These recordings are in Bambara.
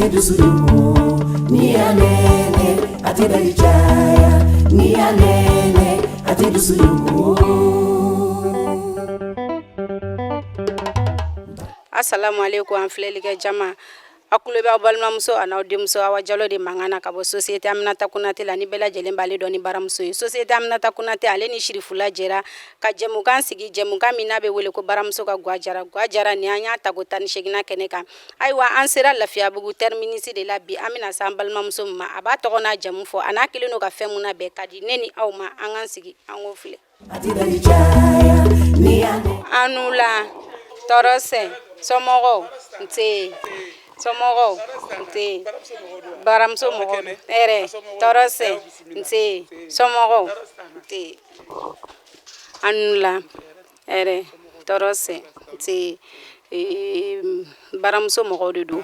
tɛ dusu dogo, n'i y'a nɛnɛ a tɛ daji caya, n'i y'a nɛnɛ a tɛ dusu dogo. Asalamu aleykum an filɛlikɛ jama, aw tulo bɛ aw balimamuso a n'aw denmuso Awa Jalo de mankan na ka bɔ Société Aminata Konate la. Ni bɛɛ lajɛlen b'ale dɔn ni baramuso ye. Société Aminata Konate, ale ni Sirifula jɛra ka jɛmukan sigi, jɛmukan min n'a bɛ wele ko baramuso ka gwa jara. Gwa jara ni an y'a tako 18nan kɛnɛ kan. Ayiwa, an sera Lafiyabugu terminus de la bi. An bɛna se an balimamuso min ma, a b'a tɔgɔ n'a jamu fɔ, a n'a kelen don ka fɛn mun labɛn ka di ne ni aw ma. An k'an sigi, an k'o filɛ. Aw ni wula, tɔɔrɔ sɛ, somɔgɔw? Nse, somɔgɔw? Nse, baramuso mɔgɔw hɛrɛ, tɔɔrɔ sɛ, nse, somɔgɔw? Nse, aw ni wula, hɛrɛ, tɔɔrɔ sɛ, nse. Baramuso mɔgɔw de don?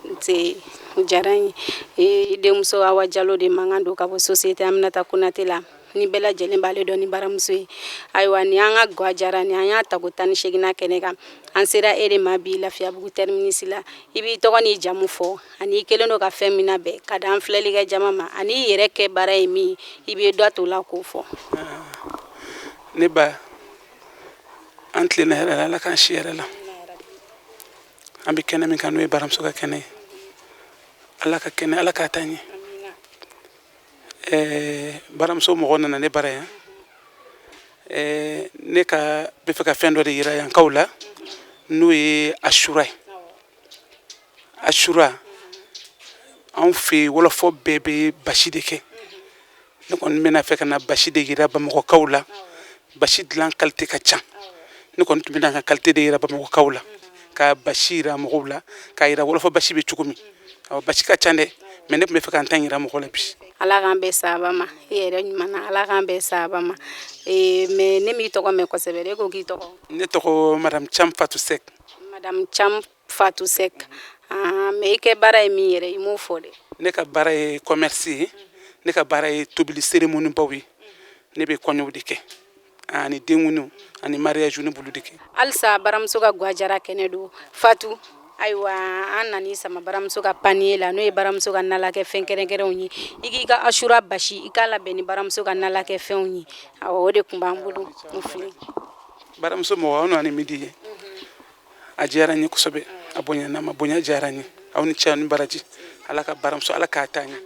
Nse, o diyara n ye. I denmuso Awa Jalo de mankan don ka bɔ Société Aminata Konate la, ni bɛɛ lajɛlen b'ale dɔn ni baramuso ye. Ayiwa, ni an ka gwa jara ni an y'a tako 18nan kɛnɛ kan, an sera e de ma bi Lafiyabugu terminus la. I b'i tɔgɔ n'i jamu fɔ, ani i kɛlen don ka fɛn min labɛn ka di an filɛlikɛ jama ma, ani i yɛrɛ kɛ baara ye min, i bɛ dɔ t'o la k'o fɔ. Ne ba, an tilenna hɛrɛ la, Ala k'an si hɛrɛ la. An bɛ kɛnɛ min kan, n'o ye baramuso ka kɛnɛ ye, Ala ka kɛnɛ, Ala k'a taa ɲɛ. Baramuso mɔgɔ nana ne bara yan. Ne ka bɛ fɛ ka fɛn dɔ de yira yankaw la, n'o ye asura ye. Asura, anw fɛ yen, wɔlɔfɔ bɛɛ bɛ basi de kɛ. Ne kɔni bɛna fɛ ka na basi de yira Bamakɔkaw la. Basi dilan qualité ka ca. Ne kɔni tun bɛna ka qualité de yira Bamakɔkaw la, ka basi yira mɔgɔw la, k'a yira wɔlɔfɔ basi bɛ cogo min. Awɔ, basi ka ca dɛ, mais ne tun bɛ fɛ ka n ta yira mɔgɔw la bi. Ala k'an bɛɛ saba ma, i yɛrɛ ɲuman na, Ala k'an bɛɛ saba ma. Mais ne m'i tɔgɔ mɛn kosɛbɛ. E ko k'i tɔgɔ? Ne tɔgɔ Madame Cham Fatou Sek. Madame Cham Fatou Sek. Mais i kɛ baara ye min yɛrɛ, i m'o fɔ dɛ. Ne ka baara ye commerce ye. Ne ka baara ye tobili cérémonie baw ye. Ne bɛ kɔɲɔw de kɛ, ani denkundiw, ani mariage, ne b'olu de kɛ. Halisa baramuso ka gwa jara kɛnɛ don, Fatu. Ayiwa, an nan'i sama baramuso ka panier la, n'o ye baramuso ka nalakɛ fɛn kɛrɛnkɛrɛnw ye. I k'i ka asura basi, i k'a labɛn ni baramuso ka nalakɛ fɛnw ye. Awɔ, o de tun b'an bolo. N filɛ. Baramuso mɔgɔ, aw nana ni midi ye, a diyara n ye kosɛbɛ. A bonyana ma, bonya diyara n ye. Aw ni ce, aw ni baraji. Ala ka baramuso, Ala k'a taa ɲɛ,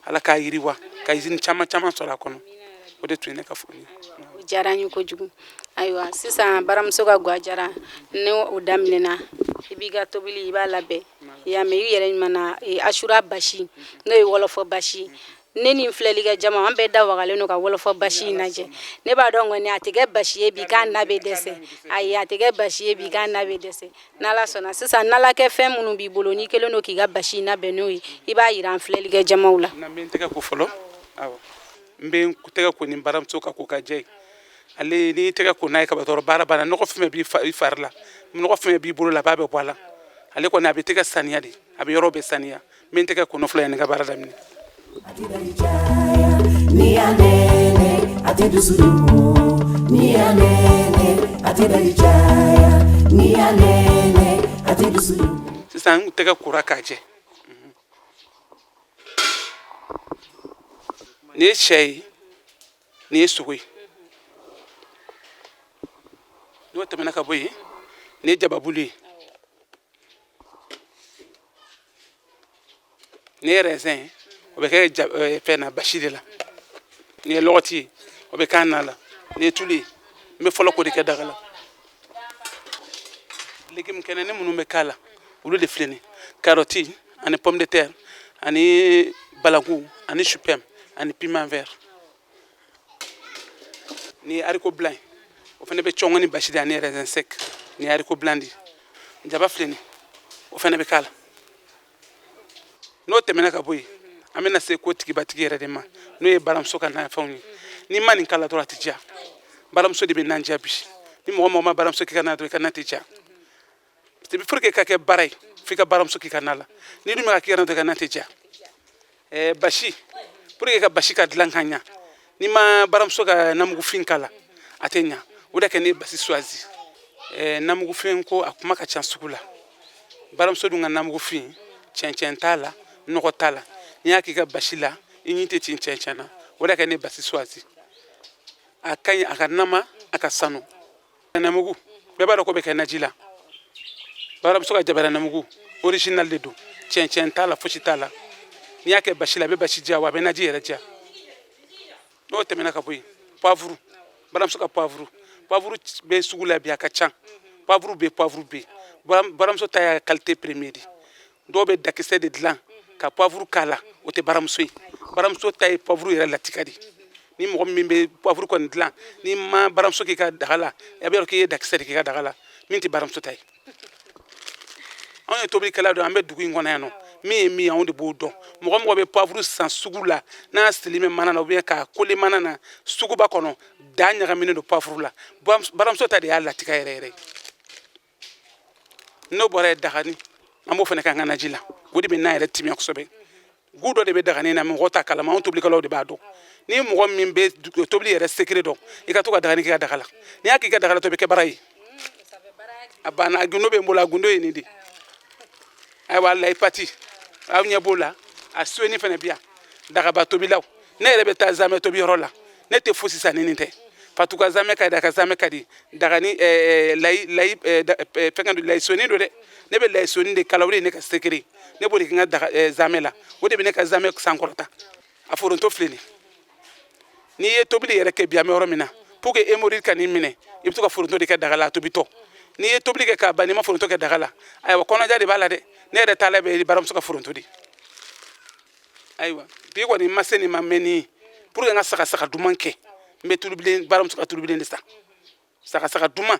Ala k'a yiriwa, ka usine caman caman sɔrɔ a kɔnɔ. O de tun ye ne ka foli ye. O diyara n ye kojugu. Ayiwa, sisan baramuso ka gwa jara ni o daminɛna, i b'i ka tobili, i b'a labɛn. I y'a mɛn, i yɛrɛ ɲuman na, asura basi, n'o ye wɔlɔfɔ basi. Ne ni filɛlikɛ jama, an bɛɛ da wagalen don ka wɔlɔfɔ basi in lajɛ. Ne b'a dɔn kɔni, a tɛ kɛ basi ye bi k'a na bɛ dɛsɛ. Ayi, a tɛ kɛ basi ye bi k'a na bɛ dɛsɛ, n'Ala sɔnna. Sisan nalakɛ fɛn minnu b'i bolo, n'i kɛlen don k'i ka basi in labɛn n'o ye, i b'a yira an filɛlikɛ jamaw la. N bɛ n tɛgɛ ko fɔlɔ. Awɔ, n bɛ n tɛgɛ ko ni baramuso ka ko ka jɛ ye. Ale, n'i tɛgɛ ko n'a ye kaba dɔrɔn, baara banna. Nɔgɔ fɛn b'i fari la, nɔgɔ fɛn b'i bolo la, a b'a bɛɛ bɔ a la. Ale kɔni, a bɛ tɛgɛ saniya de, a bɛ yɔrɔ bɛɛ saniya. N bɛ n tɛgɛ ko fɔlɔ yanni n ka baara daminɛ. N'i y'a nɛnɛ a tɛ dusu dogo, n'i y'a nɛnɛ a tɛ daji caya, n'i y'a nɛnɛ a tɛ dusu dogo. Sisan n tɛgɛ kora k'a jɛ. Nin ye sɛ ye, nin ye sogo ye. N'o tɛmɛna ka bɔ yen, nin ye jababulu ye, nin ye raisin ye, o bɛ kɛ fɛn na, basi de la. Nin ye lɔgɔti ye, o bɛ k'a na la. Nin ye tulu ye, n bɛ fɔlɔ k'o de kɛ daga la. Légume kɛnɛni minnu bɛ k'a la, olu de filɛ nin karɔti ani pomme de terre ani balanku ani chou pomme ani piment vert. Nin ye haricot blanc ye, o fana bɛ cɔngɔ ni basi de ani raisin sec. Nin ye haricot blanc de ye. Jaba filɛ nin, o fana bɛ k'a la. N'o tɛmɛna ka bɔ yen, an bɛna se ko tigibatigi yɛrɛ de ma, n'o ye baramuso ka nafɛnw ye. N'i ma nin k'a la dɔrɔn, a tɛ diya. Baramuso de bɛ nan diya bi. Ni mɔgɔ mɔgɔ ma baramuso k'i ka na dɔrɔn, i ka na tɛ diya. Parce que pour que ka kɛ baara ye, f'i ka baramuso k'i ka na la. N'i dun ma k'i ka na dɔrɔn, i ka na tɛ diya. Basi, pour que ka basi ka dilan ka ɲa, n'i ma baramuso ka namugufin k'a la, a tɛ ɲa. O de kɛ ne ye basi choisi. Namugufin ko, a kuma ka ca sugu la. Baramuso dun ka namugufin, cɛncɛn t'a la, nɔgɔ t'a la. N'i y'a k'i ka basi la, i ɲin tɛ ci cɛncɛn na. O de kɛ ne basi choisi. A ka ɲi, a ka nama, a ka sanu. Namugu bɛɛ b'a dɔn ko bɛ kɛ naji la. Baramuso ka jabara namugu original de don, cɛncɛn t'a la, fosi t'a la. N'i y'a kɛ basi la, a bɛ basi diya, wa a bɛ naji yɛrɛ diya. N'o tɛmɛna ka bɔ yen, poivre, baramuso ka poivre, poivre bɛ sugu la bi, a ka ca. Poivre bɛ, poivre bɛ. Baramuso ta y'a qualité premier de. Dɔw bɛ dakisɛ de dilan ka poivre k'a la, o tɛ baramuso ye. Baramuso ta ye poivre yɛrɛ latika de. Ni mɔgɔ min bɛ poivre kɔni dilan, n'i ma baramuso k'i ka daga la, a bɛ k'i ye dakisɛ de k'i ka daga la, min tɛ baramuso ta ye. Anw ye tobilikɛla dɔn, an bɛ dugu in kɔnɔ yan nɔ, min ye min ye, anw de b'o dɔn. Mɔgɔ mɔgɔ bɛ poivre san sugu la, n'a siri bɛ mana na ou bien k'a kole mana na suguba kɔnɔ, da ɲagaminen don poivre la. Baramuso ta de y'a latika yɛrɛ yɛrɛ. N'o bɔra ye, dagani, an b'o fana k'an ka naji la. O de bɛ na yɛrɛ timiya kosɛbɛ. Goût dɔ de bɛ dagani na, mɔgɔ t'a kalama, anw tobilikɛlaw de b'a dɔn. Ni mɔgɔ min bɛ tobili yɛrɛ secret dɔn, i ka to ka dagani k'i ka daga la. N'i y'a k'i ka daga la, to bɛ kɛ bara ye, a banna. A gundo bɛ n bolo, a gundo ye nin de. Ayiwa, layi pati, aw ɲɛ b'o la, a soni fana bi yan. Dagaba tobilaw, ne yɛrɛ bɛ taa zamɛ tobi yɔrɔ la, ne tɛ fosi san ni nin tɛ. Fatu ka zamɛ ka di, a ka zamɛ ka di. Dagani, layi, layi, fɛngɛ don, layi soni don dɛ. Ne bɛ layi soni de kala, o de ye ne ka secret. Ne b'o de kɛ n ka daga zamɛ la, o de bɛ ne ka zamɛ sankɔrɔta. A foronto filɛ nin. N'i ye tobili yɛrɛ kɛ bi, an bɛ yɔrɔ min na, pour que hémorroïde ka n'i minɛ, i bɛ to ka foronto de kɛ daga la a tobitɔ. N'i ye tobili kɛ k'a ban, n'i ma foronto kɛ daga la, ayiwa, kɔnɔja de b'a la dɛ. Ne yɛrɛ taala bɛ baramuso ka foronto de. Ayiwa, bi kɔni ma se nin ma mɛn ni pour que n ka sagasaga duman kɛ, n bɛ tulubilen, baramuso ka tulubilen de san, sagasaga duman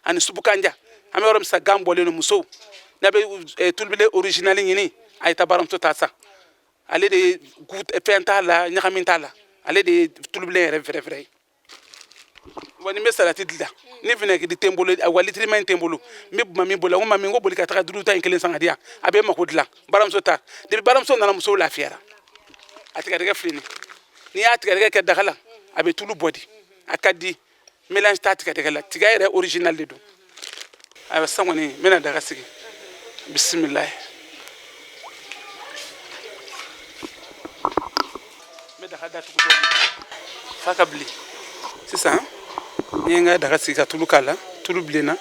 ani supukanja. An bɛ yɔrɔ min sisan, gan bɔlen don. Musow n'a bɛ tulubilen original ɲini, a ye taa baramuso ta san. Ale de fɛn t'a la, ɲagami t'a la, ale de ye tulubilen yɛrɛ vrai vrai ye. Wa ni n bɛ salati dilan, ni vinaigre tɛ n bolo, wa litirima in tɛ n bolo, n bɛ mami bolo. N ko mami, n ko boli ka taga duuru ta in kelen san ka di yan, a bɛ mako dilan. Baramuso ta, depuis baramuso nana, musow lafiyara. A tigɛdɛgɛ filɛ nin. N'i y'a tigɛdɛgɛ kɛ daga la, a bɛ tulu bɔ di, a ka di. Mélange t'a tigɛdɛgɛ la, tiga yɛrɛ original de don. Ayiwa, sisan kɔni n bɛna daga sigi. Bisimilayi, n bɛ daga datugu dɔɔnin f'a ka bilen. Sisan n ye n ka daga sigi ka tulu k'a la, tulu bilenna, n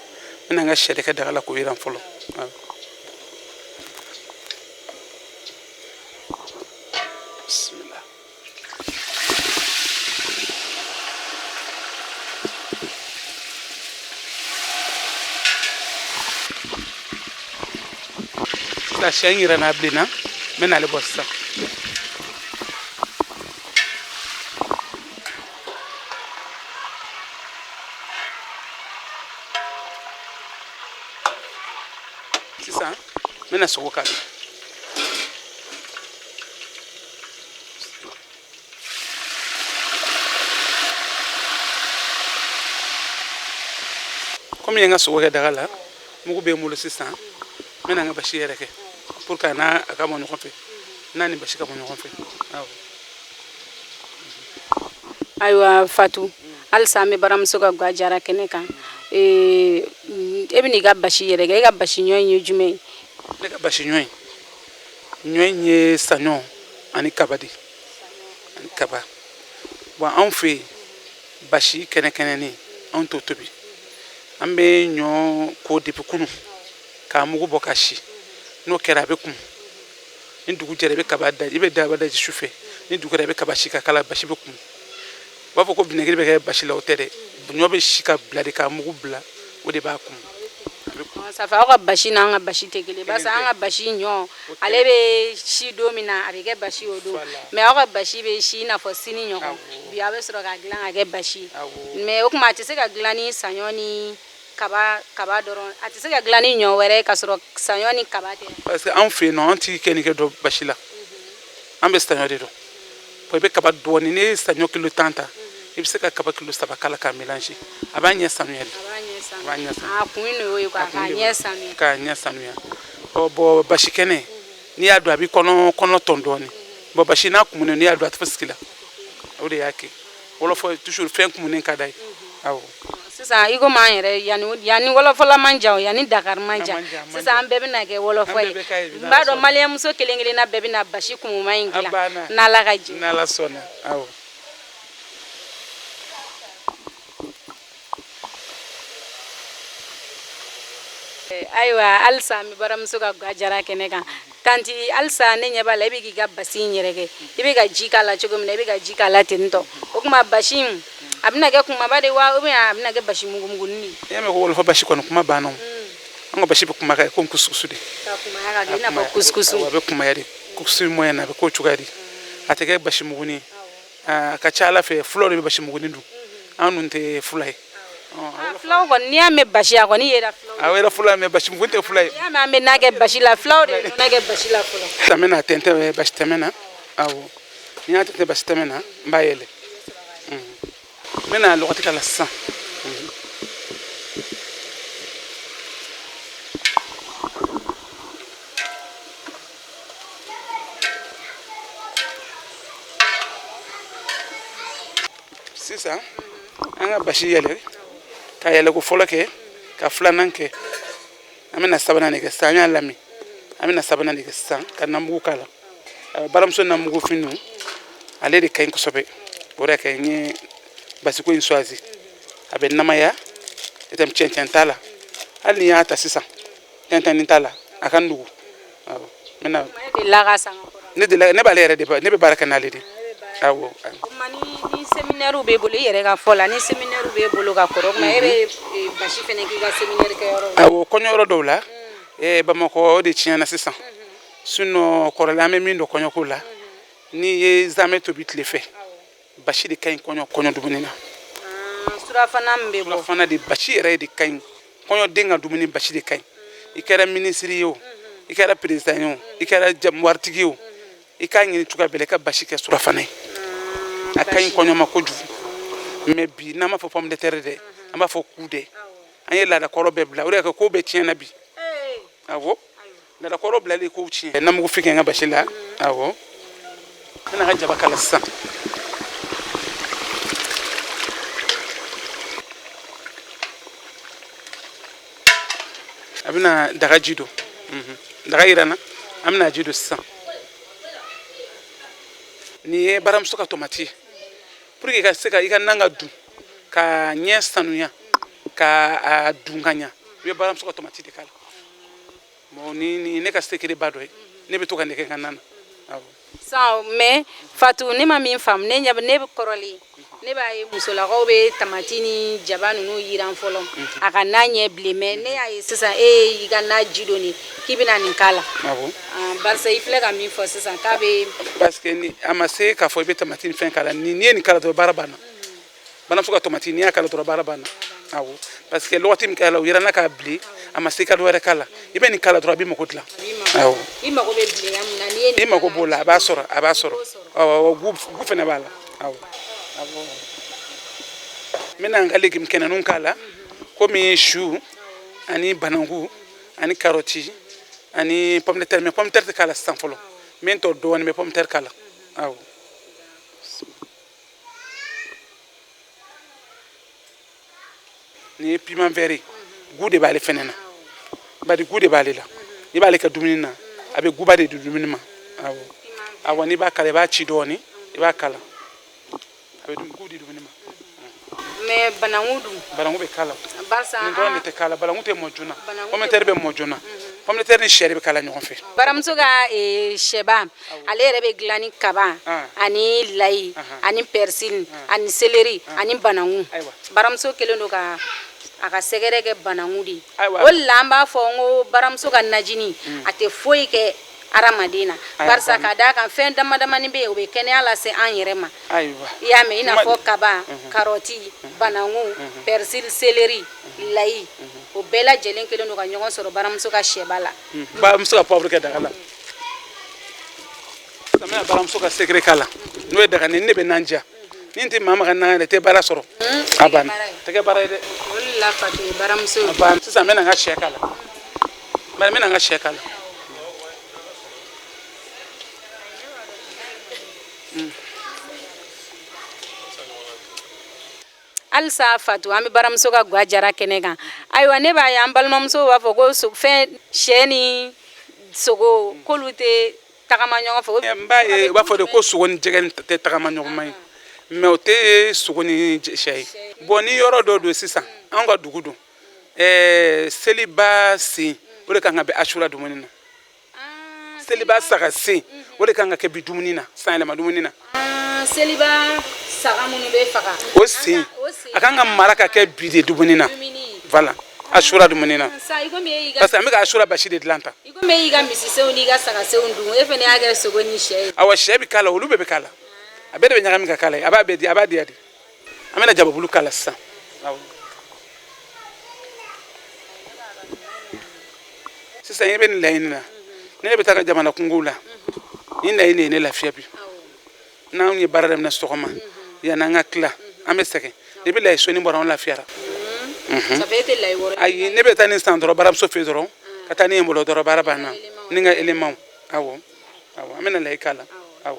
bɛna n ka sɛ de kɛ daga la k'o yiran fɔlɔ. Bisimilah. Sisan sɛ in yiranna, a bilenna, n bɛ n'ale bɔ sisan. Sisan n bɛna sogo k'a la. Komi n ye n ka sogo kɛ daga la, mugu bɛ n bolo sisan, n bɛna n ka basi yɛrɛ kɛ pour que a n'a a ka mɔ ɲɔgɔn fɛ, n'a ni basi ka mɔ ɲɔgɔn fɛ. Awɔ. Ayiwa Fatu, halisa an bɛ baramuso ka ga jara kɛnɛ kan. E bɛna i ka basi yɛrɛ kɛ, e ka basi ɲɔ in ye jumɛn ye? Ne ka basi ɲɔ in, ɲɔ in ye saɲɔ ani kaba de, ani kaba. Bon, anw fɛ yen, basi kɛnɛkɛnɛnin, anw t'o tobi. An bɛ ɲɔ ko depuis kunu k'a mugu bɔ ka si. N'o kɛra, a bɛ kumu. Ni dugu jɛra, i bɛ kaba daji, i bɛ daba daji su fɛ. Ni dugu jɛra, i bɛ kaba si ka kala, basi bɛ kumu. U b'a fɔ ko vinaigre bɛ kɛ basi la, o tɛ dɛ. Ɲɔ bɛ si ka bila de, k'a mugu bila, o de b'a kumu. Ça fait aw ka basi n'an ka basi tɛ kelen, parce que an ka basi ɲɔ, ale bɛ si don min na, a bɛ kɛ basi o don. Mais aw ka basi bɛ si i n'a fɔ sini ɲɔgɔn, bi aw bɛ sɔrɔ k'a dilan ka kɛ basi. Mais o tuma a tɛ se ka dilan ni saɲɔ ni kaba, kaba dɔrɔn? A tɛ se ka dilan ni ɲɔ wɛrɛ ka sɔrɔ saɲɔ ni kaba tɛ? Parce que anw fɛ yen nɔ, an ti kɛnikɛ dɔn basi la, an bɛ saɲɔ de dɔn. I bɛ kaba dɔɔni, n'i ye saɲɔ kilo 10 ta, i bɛ se ka kaba kilo 3 k'a la k'a mélanger, a b'a ɲɛ sanuya de. A b'a ɲɛ sanuya. A kun de y'o ye quoi, k'a ɲɛ sanuya. K'a ɲɛ sanuya. Ɔ bon, basi kɛnɛ, n'i y'a dun, a b'i kɔnɔ tɔn dɔɔni. Bon, basi n'a kumunen, n'i y'a dun, a tɛ fosi k'i la. O de y'a kɛ wɔlɔfɔ toujours fɛn kumunen ka d'a ye. Awɔ. Sisan i komi an yɛrɛ yanni wɔlɔfɔla man jan, yanni Dakar man jan, sisan an bɛɛ bɛna kɛ wɔlɔfɔ ye. N b'a dɔn maliyɛnmuso kelen kelenna bɛɛ bɛna basi kumuma in dilan n'Ala ka jɛ. N'Ala sɔnna, awɔ. Ayiwa, halisa an bɛ baramuso ka ga jara kɛnɛ kan. Tanti, halisa ne ɲɛ b'a la, i bɛ k'i ka basi in yɛrɛ kɛ, i bɛ ka ji k'a la cogo min na, i bɛ ka ji k'a la ten tɔ. O tuma basi in, a bɛna kɛ kumaba de wa, ou bien a bɛna kɛ basi mugumugunin de ye? I y'a mɛn ko wɔlɔfɔ basi kɔni, kuma banna o. An ka basi bɛ kuma ka komi kusukusu de. Ka kumaya ka kɛ i n'a fɔ kusukusu. A bɛ kumaya de, kusukusu moyen na, a bɛ k'o cogoya de. A tɛ kɛ basi mugunin ye. A ka ca Ala fɛ, fulaw de bɛ basi mugunin dun, an dun tɛ fula ye. Fulaw kɔni, n'i y'a mɛn basi, a kɔni yera fulaw. A yera fula, mais basi mugu tɛ fula ye. N'i y'a mɛn an bɛ na kɛ basi la, fulaw de bɛ nɔnɔ kɛ basi la fɔlɔ. Sisan n bɛna tɛntɛn basi tɛmɛ na. Awɔ, ni n y'a tɛntɛn basi tɛmɛ na, n b'a yɛlɛ. N bɛna lɔgɔti k'a la sisan. Sisan an ka basi yɛlɛ, ka yɛlɛko fɔlɔ kɛ, ka filanan kɛ, an bɛna sabanan de kɛ sisan. An y'a lamin, an bɛna sabanan de kɛ sisan, ka namugu k'a la. Baramuso namugu fin dun, ale de ka ɲi kosɛbɛ. O de ka ɲi, n ye basiko in choisi. A bɛ namaya, cɛncɛn t'a la. Hali n'i y'a ta sisan, tɛntɛnni t'a la, a ka nugu. Awɔ, n bɛna. Ne delila, ne b'ale yɛrɛ de, ne bɛ baara kɛ n'ale de. Awɔ. Ni séminaire b'e bolo, i yɛrɛ ka fɔ la, ni séminaire b'e bolo ka kɔrɔ, o tuma e bɛ basi fɛnɛ k'i ka séminaire kɛyɔrɔ la? Awɔ, kɔɲɔyɔrɔ dɔw la. Bamakɔ, o de tiɲɛna sisan. Sinon kɔrɔlen, an bɛ min dɔn kɔɲɔko la, n'i ye zamɛ tobi tile fɛ, basi de ka ɲi kɔɲɔ dumuni na. Surafana min bɛ bɔ. Surafana de, basi yɛrɛ de ka ɲi kɔɲɔden ka dumuni, basi de ka ɲi. I kɛra minisiri ye o, i kɛra président ye o, i kɛra waritigi ye o, i k'a ɲini cogoya bɛɛ la i ka basi kɛ surafana ye. A ka ɲi kɔɲɔ ma kojugu. Mais bi, n'an b'a fɔ pomme de terre dɛ, an b'a fɔ ku dɛ. An ye laada kɔrɔ bɛɛ bila, o de y'a kɛ ko bɛɛ tiɲɛna bi. Awɔ, laada kɔrɔ bilalen, kow tiɲɛ. Namugu fin kɛ n ka basi la. Awɔ, n bɛna n ka jaba k'a la sisan. A bɛna daga ji don, daga yiranna, an bɛna ji don sisan. Nin ye baramuso ka tomati ye. Pour que i ka se ka i ka nan ka dun ka ɲɛ sanuya, ka a dun ka ɲa, i bɛ baramuso ka tomati de k'a la. Bon, ni ne ka secret ba dɔ ye, ne bɛ to ka nin kɛ n ka nan na. Awɔ. Sisan, mais Fatu, ne ma min faamu, ne ɲɛ ne bɛ kɔrɔlen, ne b'a ye musolakaw bɛ tamati ni jaba ninnu yiran fɔlɔ a ka na ɲɛ bilen. Mais ne y'a ye sisan, e y'i ka na ji don nin k'i bɛna nin k'a la. Awɔ. Barisa i filɛ ka min fɔ sisan k'a bɛ. Parce que ni a ma se k'a fɔ i bɛ tamati ni fɛn k'a la, ni n'i ye nin k'a la dɔrɔn, baara banna. Baramuso ka tomati, n'i y'a k'a la dɔrɔn, baara banna. Awɔ, parce que lɔgɔti min k'a la, o yiranna k'a bilen, a ma se ka dɔ wɛrɛ k'a la. I bɛ nin k'a la dɔrɔn, a b'i mako dilan. Awɔ. I mago bɛ bilenya min na, n'i ye nin. I mago b'o la, a b'a sɔrɔ, a b'a sɔrɔ. Awɔ, goût fɛnɛ b'a la. Awɔ, n bɛna n ka légume kɛnɛninw k'a la, komi chou ani bananku ani karɔti ani pomme de terre. Mais pomme de terre tɛ k'a la sisan fɔlɔ, n bɛ n tɔ dɔɔnin, n bɛ pomme de terre k'a la. Awɔ. Nin ye piment vert ye, goût de b'ale fɛnɛ na, bari goût de b'ale la. I b'ale kɛ dumuni na, a bɛ goût ba de di dumuni ma. Awɔ, awɔ, n'i b'a kala, i b'a ci dɔɔnin, i b'a kala, a bɛ goût di dumuni ma. Mais bananku dun? Bananku bɛ k'a la. Barisa nin dɔrɔn de tɛ k'a la, bananku tɛ mɔ joona, pomme de terre bɛ mɔ joona. Pomme de terre ni sɛ de bɛ k'a la ɲɔgɔn fɛ. Baramuso ka sɛba, ale yɛrɛ bɛ dilan ni kaba ani layi ani persil ani céleri ani bananku. Baramuso kɛlen don ka a ka sɛgɛrɛ kɛ bananku de ye. O de la an b'a fɔ n ko baramuso ka najini, a tɛ foyi kɛ hadamaden na, barisa ka d'a kan fɛn dama damani bɛ yen, o bɛ kɛnɛya lase an yɛrɛ ma. I y'a mɛn, i n'a fɔ kaba, karɔti, bananku, persil, céleri, layi, o bɛɛ lajɛlen kɛlen don ka ɲɔgɔn sɔrɔ baramuso ka sɛba la. Baramuso ka poivre kɛ daga la sisan, n bɛna baramuso ka secret k'a la, n'o ye daga. Ni ne bɛ nan diya, ni n tɛ maa ma ka nan yɛrɛ, tɛ baara sɔrɔ, a banna, tɛ kɛ baara ye dɛ. O de la Fatu ye baramuso ye. A banna. Sisan n bɛna n ka sɛ k'a la, bari n bɛna n ka sɛ k'a la. Halisa Fatu, an bɛ baramuso ka gwa jara kɛnɛ kan. Ayiwa, ne b'a ye an balimamusow b'a fɔ ko fɛn sɛ ni sogo k'olu tɛ tagama ɲɔgɔn fɛ. N b'a ye u b'a fɔ de ko sogo ni jɛgɛ tɛ tagama ɲɔgɔn ma ye, mais o tɛ sogo ni sɛ ye. Bon, ni yɔrɔ dɔ don sisan, an ka dugu don, seliba sen, o de kan ka bɛn asura dumuni na. Seliba saga sen, o de kan ka kɛ bi dumuni na, san yɛlɛma dumuni na. Seliba saga minnu bɛ faga, o sen a kan ka mara ka kɛ bi de dumuni na. Voilà, asura dumuni na, parce que an bɛ ka asura basi de dilan tan. I komi e y'i ka misisenw n'i ka sagasenw dun, e fana y'a kɛ sogo ni sɛ ye. Awa, sɛ bɛ k'a la, olu bɛɛ bɛ k'a la, a bɛɛ de bɛ ɲagami ka k'a la, a b'a bɛɛ di, a b'a diya de. An bɛna jababulu k'a la sisan. Sisan i bɛ nin laɲini na, ne bɛ taa ka jamana kungow la, nin laɲini ye ne lafiya bi. N'anw ye baara daminɛ sɔgɔma, yanni an ka tila, an bɛ sɛgɛn. Depuis layi sɔnni bɔra, an lafiyara. Ayi, ne bɛ taa nin san dɔrɔn baramuso fɛ dɔrɔn, ka taa ni n bolo dɔrɔn, baara banna ni n ka élément. Awɔ, awɔ, an bɛna layi k'a la. Awɔ,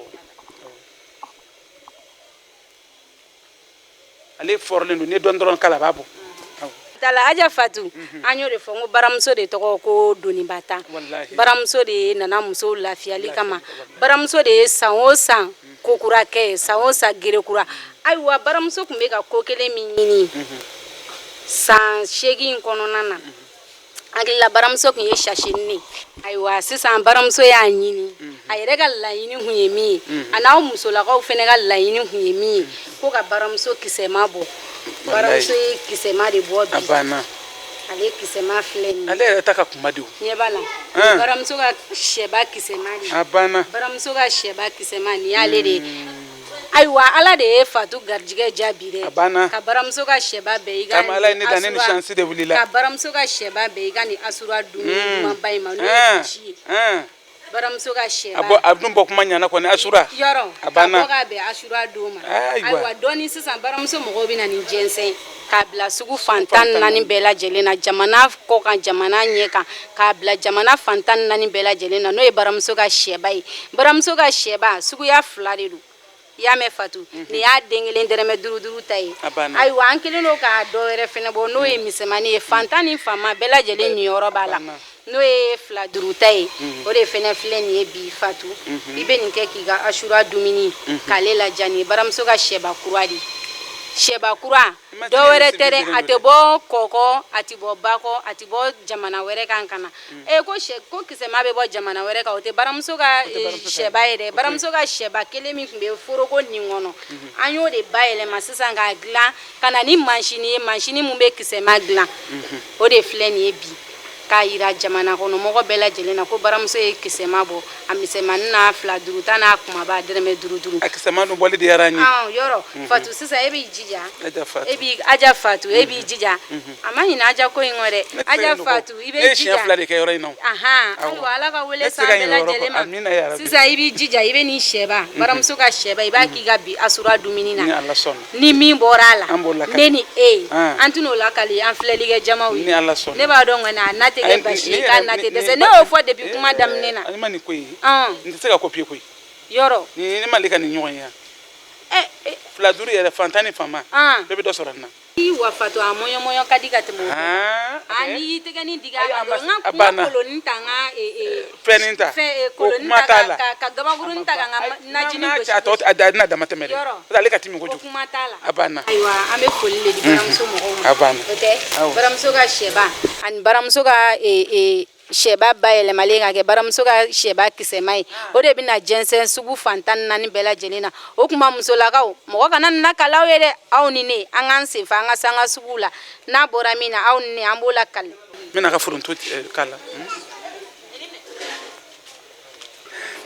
ale fɔrɔlen don, n'i ye dɔɔni dɔrɔn k'a la, a b'a bɔ. Tala Aja Fatu, an y'o de fɔ n ko baramuso de tɔgɔ ko doniba tan. Baramuso de nana musow lafiyali kama. Baramuso de ye san o san ko kura kɛ, san o san gere kura. Ayiwa, baramuso tun bɛ ka ko kelen min ɲini san 8 kɔnɔna na, hakilila baramuso tun ye sasinin. Ayiwa, sisan baramuso y'a ɲini, a yɛrɛ ka laɲini kun ye min ye, a n'aw musolakaw fana ka laɲini kun ye min ye, ko ka baramuso kisɛma bɔ. Baramuso ye kisɛma de bɔ bi. A banna. Ale kisɛma filɛ nin ye. Ale yɛrɛ ta ka kunba de. Ɲɛ b'a la, baramuso ka sɛba kisɛma de. A banna. Baramuso ka sɛba kisɛma nin y'ale de ye. Ayiwa, Ala de ye Fatu garijɛgɛ jaabi dɛ. A banna. Ka baramuso ka sɛba bɛn i ka Ala ye ne dan, ne ni chance de wulila. Ka baramuso ka sɛba bɛn i ka nin asura dumuni dumanba in ma, n'o ye basi ye. Baramuso ka sɛba. A bɔ, a dun bɔ kuma ɲɛna kɔni, asura. Yɔrɔ. A banna. Ka bɔ ka bɛn asura don ma. Ayiwa, dɔɔni sisan baramuso mɔgɔw bɛ na nin jɛnsɛn k'a bila sugu fan 14 bɛɛ lajɛlen na, jamana kɔ kan, jamana ɲɛ kan, k'a bila jamana fan 14 bɛɛ lajɛlen na, n'o ye baramuso ka sɛba ye. Baramuso ka sɛba suguya fila de don. I y'a mɛn Fatu, nin y'a den kelen dɛrɛmɛ duuru duuru ta ye. Ayiwa, an kɛlen don k'a dɔ wɛrɛ fɛnɛ bɔ, n'o ye misɛnmanin ye, fantan ni faama bɛɛ lajɛlen niyɔrɔ b'a la, n'o ye fila duuru ta ye. O de fɛnɛ filɛ nin ye bi Fatu. I bɛ nin kɛ k'i ka asura dumuni k'ale laja. Nin ye baramuso ka sɛba kura de ye. Sɛba kura dɔ wɛrɛ tɛ dɛ, a tɛ bɔ kɔkɔ, a tɛ bɔ bakɔ, a tɛ bɔ jamana wɛrɛ kan ka na. E ko sɛ ko kisɛma bɛ bɔ jamana wɛrɛ kan, o tɛ baramuso ka sɛba ye dɛ. Baramuso ka sɛba kelen min tun bɛ foroko nin kɔnɔ, an y'o de bayɛlɛma sisan k'a dilan ka na ni mansini ye, mansini mun bɛ kisɛma dilan, o de filɛ nin ye bi, k'a yira jamana kɔnɔ mɔgɔ bɛɛ lajɛlen na ko baramuso ye kisɛma bɔ, a misɛnmanin n'a fila duuru ta n'a kumaba dɛrɛmɛ duuru duuru. A kisɛma dun bɔli diyara n ye. Yɔrɔ Fatu, sisan e b'i jija, e b'i Aja Fatu, e b'i jija, a ma ɲinɛ Aja ko in kɔ dɛ. Aja Fatu, i bɛ jija. Ne ye siɲɛ fila de kɛ yɔrɔ in na. Ayiwa, Ala ka wele s'an bɛɛ lajɛlen ma. Sisan i b'i jija, i bɛ nin sɛba, baramuso ka sɛba, i b'a k'i ka bi asura dumuni na. Ni Ala sɔnna. Ni min bɔra a la, ne ni e ye, an tɛn'o lakali an filɛlikɛ jamaw ye. Ni Ala sɔnna. Ne b'a dɔn kɔni, a na tɛ kɛ basi ye, k'a na tɛ dɛsɛ. Ne y'o fɔ depuis kuma daminɛ na. Ne ma nin ko ye. N tɛ se ka copier koyi. Yɔrɔ. Ni ne ma deli ka nin ɲɔgɔn ye yan. Fila duuru yɛrɛ, fantan ni faama, bɛɛ bɛ dɔ sɔrɔ nin na. I wa Fatu, a mɔɲɔ mɔɲɔ ka di ka tɛmɛ o kan. N'i y'i tɛgɛnin digi a kan dɔrɔn, n ka kolonin ta, n ka fɛnnin ta, fɛn kolonin ta, ka gabakurun ta, ka n ka najini gosi. A tɔ a tɛna dama tɛmɛ dɛ, parce que ale ka timi kojugu. O kuma t'a la. A banna. Ayiwa, an bɛ foli de di baramuso mɔgɔw ma. A banna. O tɛ baramuso ka sɛba ani baramuso ka sɛba bayɛlɛmalen ka kɛ baramuso ka sɛba kisɛma ye, o de bɛna jɛnsɛn sugu fan 14 bɛɛ lajɛlen na. O tuma musolakaw, mɔgɔ kana na kalaw ye dɛ. Aw ni ne, an k'an senfa, an ka se an ka sugu la. N'a bɔra min na, aw ni ne, an b'o lakali. N bɛna ka foronto k'a la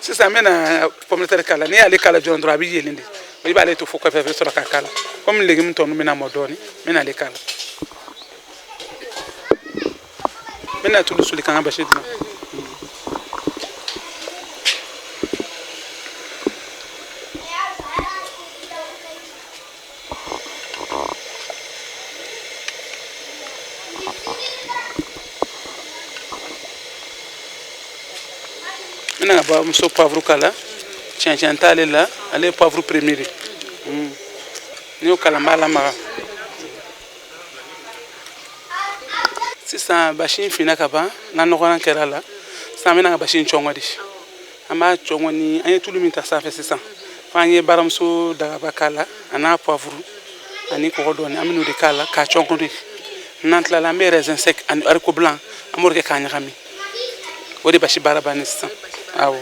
sisan. N bɛna pomme de terre k'a la. N'i y'ale k'a la joona dɔrɔn, a bɛ yeelen de. I b'ale to fo kɔfɛ, i bɛ sɔrɔ k'a k'a la. Komi légume tɔ ninnu bɛna mɔ dɔɔnin, n bɛna ale k'a la. N bɛna tulu soli ka n ka basi dilan. N bɛna baramuso poivre k'a la. Cɛncɛn t'ale la, ale ye poivre premier de. N'i y'o k'a la, n b'a lamaga. Sisan basi in finna ka ban, n ka nɔgɔlan kɛra a la. Sisan an bɛna ka basi in cɔngɔ de. An b'a cɔngɔ ni an ye tulu min ta sanfɛ sisan, fo an ye baramuso dagaba k'a la, a n'a poivre ani kɔgɔ dɔɔni, an bɛn'o de k'a la k'a cɔngɔ de. N'an tilala, an bɛ raisin sec ani haricot blanc, an b'o de kɛ k'a ɲagami. O de basi baara bannen sisan. Awɔ,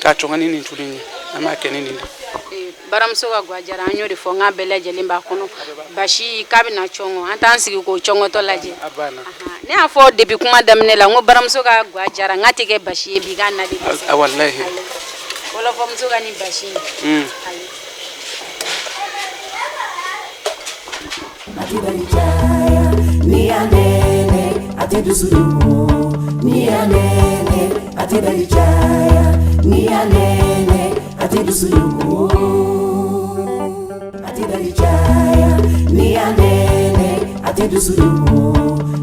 k'a cɔngɔ ni nin tulu in ye, an b'a kɛ ni nin de. Baramuso ka gwa jara, an y'o de fɔ n k'a bɛɛ lajɛlen b'a kɔnɔ. Basi k'a bɛna cɔngɔ, an t'an sigi k'o cɔngɔtɔ lajɛ. A banna. Ne y'a fɔ depuis kuma daminɛ la n ko baramuso ka gwa jara, n k'a tɛ kɛ basi ye bi, k'a na de. A walahi. Wɔlɔfɔmuso ka nin basi in. Ayi. A tɛ daji caya n'i y'a nɛnɛ, a tɛ dusu dogo. N'i y'a nɛnɛ, a tɛ daji caya n'i y'a nɛnɛ, a tɛ dusu dogo. A tɛ daji caya n'i y'a nɛnɛ, a tɛ dusu dogo.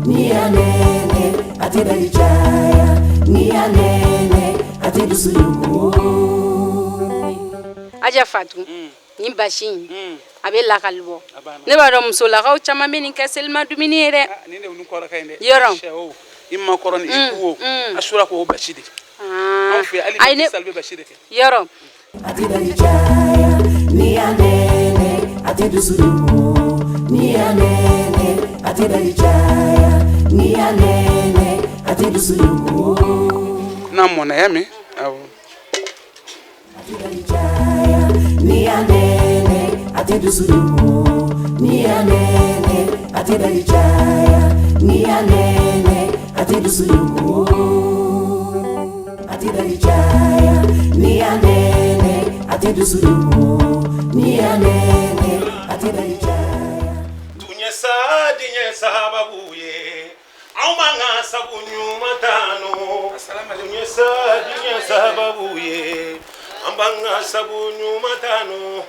N'i y'a nɛnɛ, a tɛ daji caya n'i y'a nɛnɛ, a tɛ dusu dogo. Aja Fatu, nin basi in a bɛ lakali bɔ. Ne b'a dɔn musolakaw caman bɛ nin kɛ selima dumuni ye dɛ. Nin de olu kɔrɔ ka ɲi dɛ. Yɔrɔ. Sɛ i ma kɔrɔ ni i ku o asura k'o basi de. Anw fɛ hali bi sali bɛ basi de kɛ. Yɔrɔ. A tɛ daji caya n'i y'a nɛnɛ, a tɛ dusu dogo. N'i y'a nɛnɛ, a tɛ daji caya n'i y'a nɛnɛ, a tɛ dusu dogo. N'a mɔnna, y'a mɛn, awɔ. A tɛ daji caya n'i y'a nɛnɛ, a tɛ dusu dogo. N'i y'a nɛnɛ, a tɛ daji caya n'i y'a nɛnɛ, a tɛ dusu dogo. A tɛ daji caya n'i y'a nɛnɛ, a tɛ dusu dogo. N'i y'a nɛnɛ, a tɛ daji caya. Tun ye sa diɲɛ sababu ye, anw b'an ka sabu ɲuman tanu. Tun ye sa diɲɛ sababu ye, an b'an ka sabu ɲuman tanu.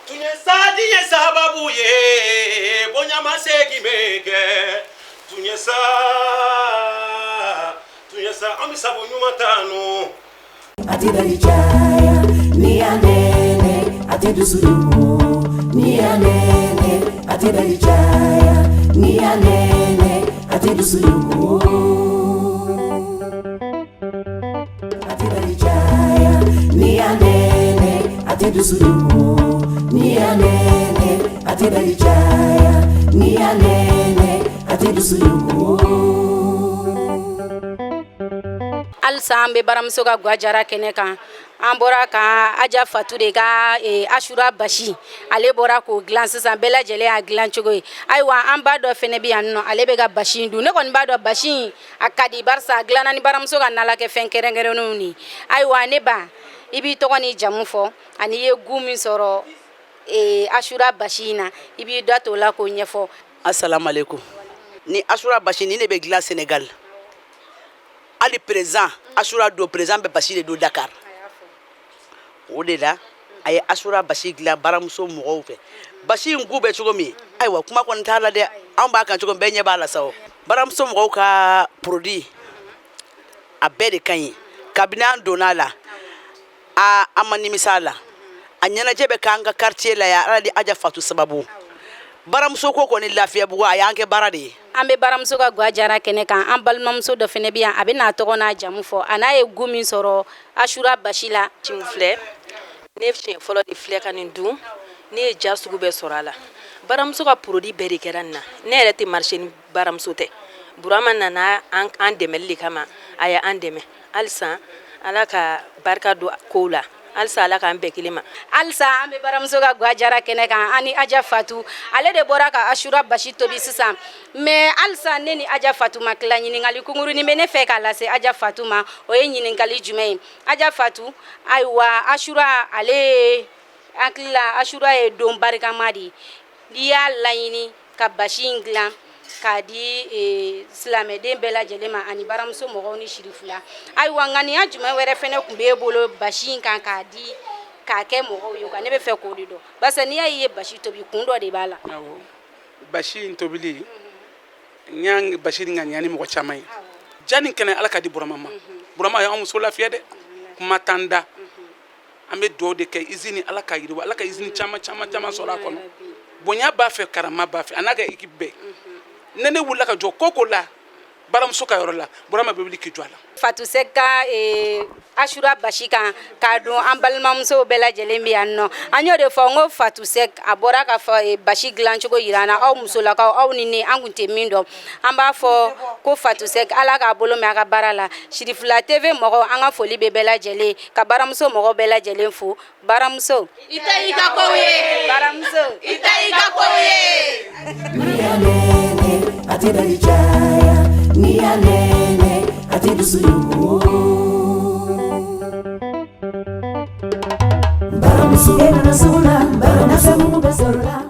Tun ye sa diɲɛ sababu ye, bonya ma segin bɛ kɛ. Tun ye sa, tun ye sa, an bɛ sabu ɲuman tanu. A tɛ daji caya n'i y'a nɛnɛ, a tɛ dusu dogo. N'i y'a nɛnɛ, a tɛ daji caya n'i y'a nɛnɛ, a tɛ dusu dogo. A tɛ daji caya n'i y'a nɛnɛ, a tɛ dusu dogo. N'i y'a nɛnɛ, a tɛ daji caya n'i y'a nɛnɛ, a tɛ dusu dogo. Halisa an bɛ baramuso ka gwa jara kɛnɛ kan. An bɔra ka Aja Fatu de ka asura basi, ale bɔra k'o dilan sisan, bɛɛ lajɛlen y'a dilan cogo ye. Ayiwa, an ba dɔ fɛnɛ bɛ yan nɔ, ale bɛ ka basi in dun. Ne kɔni b'a dɔn basi in a ka di, barisa a dilanna ni baramuso ka nalakɛ fɛn kɛrɛnkɛrɛnnenw de. Ayiwa, ne ba, i b'i tɔgɔ ni jamu fɔ, ani i ye goût min sɔrɔ asura basi in na, i b'i da t'o la k'o ɲɛfɔ. Asalaamaaleykum. Ni asura basi ni ne bɛ dilan Sénégal, hali président asura don, président bɛ basi de don Dakar. O de la a ye asura basi dilan baramuso mɔgɔw fɛ. Basi in goût bɛ cogo min, ayiwa, kuma kɔni t'a la dɛ. Anw b'a kan cogo min, bɛɛ ɲɛ b'a la sa. O baramuso mɔgɔw ka produit a bɛɛ de ka ɲi. Kabini an donna a la, a an ma nimisa a la. A ɲɛnajɛ bɛ k'an ka quartier la yan, Ala ni Aja Fatu sababu. Baramuso ko kɔni Lafiyabugu, a y'an kɛ baara de ye. An bɛ baramuso ka gwa jara kɛnɛ kan. An balimamuso dɔ fɛnɛ bɛ yan, a bɛ n'a tɔgɔ n'a jamu fɔ, a n'a ye goût min sɔrɔ asura basi la. Cin filɛ, ne siɲɛ fɔlɔ de filɛ ka nin dun. Ne ye ja sugu bɛɛ sɔrɔ a la. Baramuso ka produit bɛɛ de kɛra nin na. Ne yɛrɛ tɛ marché ni baramuso tɛ. Burama nana an dɛmɛli de kama, a ye an dɛmɛ. Halisa Ala ka barika don kow la, halisa Ala k'an bɛɛ kelen ma. Halisa an bɛ baramuso ka gwa jara kɛnɛ kan, ani Aja Fatu, ale de bɔra ka asura basi tobi sisan. Mais halisa ne ni Aja Fatu ma tila. Ɲininkali kunkurunin bɛ ne fɛ k'a lase Aja Fatu ma. O ye ɲininkali jumɛn ye, Aja Fatu? Ayiwa, asura, ale hakili la, asura ye don barikama de ye. N'i y'a laɲini ka basi in dilan k'a di silamɛden bɛɛ lajɛlen ma, ani baramuso mɔgɔw ni sirifula, ayiwa, ŋaniya jumɛn wɛrɛ fɛnɛ tun b'e bolo basi in kan k'a di k'a kɛ mɔgɔw ye? Ne bɛ fɛ k'o de dɔn, parce que n'i y'a ye basi tobi, kun dɔ de b'a la. Awɔ, basi in tobili, n y'a basi nin ŋaniya ni mɔgɔ caman ye. Ja nin kɛnɛ, Ala ka di Burama ma. Burama y'an muso lafiya dɛ, kuma t'an da. An bɛ dugawu de kɛ usine, Ala ka yiriwa, Ala ka usine caman caman caman sɔrɔ a kɔnɔ. Bonya b'a fɛ, karama b'a fɛ, a n'a ka équipe bɛɛ. Ne ne wulila ka jɔ ko ko la baramuso ka yɔrɔ la, Burama bɛ wuli k'i jɔ a la. Fatou Seck ka asura basi kan k'a dun, an balimamusow bɛɛ lajɛlen bɛ yan nɔ. An y'o de fɔ n ko Fatou Seck a bɔra ka fɔ basi dilancogo yira an na. Aw musolakaw, aw ni ne, an kun tɛ min dɔn. An b'a fɔ ko Fatou Seck, Ala k'a bolo mɛn a ka baara la. Sirifila TV mɔgɔw, an ka foli bɛ bɛɛ lajɛlen, ka baramuso mɔgɔw bɛɛ lajɛlen fo. Baramuso, i ta y'i ka kow ye. Baramuso, i ta y'i ka kow ye. Ni y'a nɛnɛ, a tɛ daji caya. Ni y'a nɛnɛ, a tɛ dusu yugu. Baramuso, e nana sugu la, nafɛn mugu bɛ sɔrɔ la.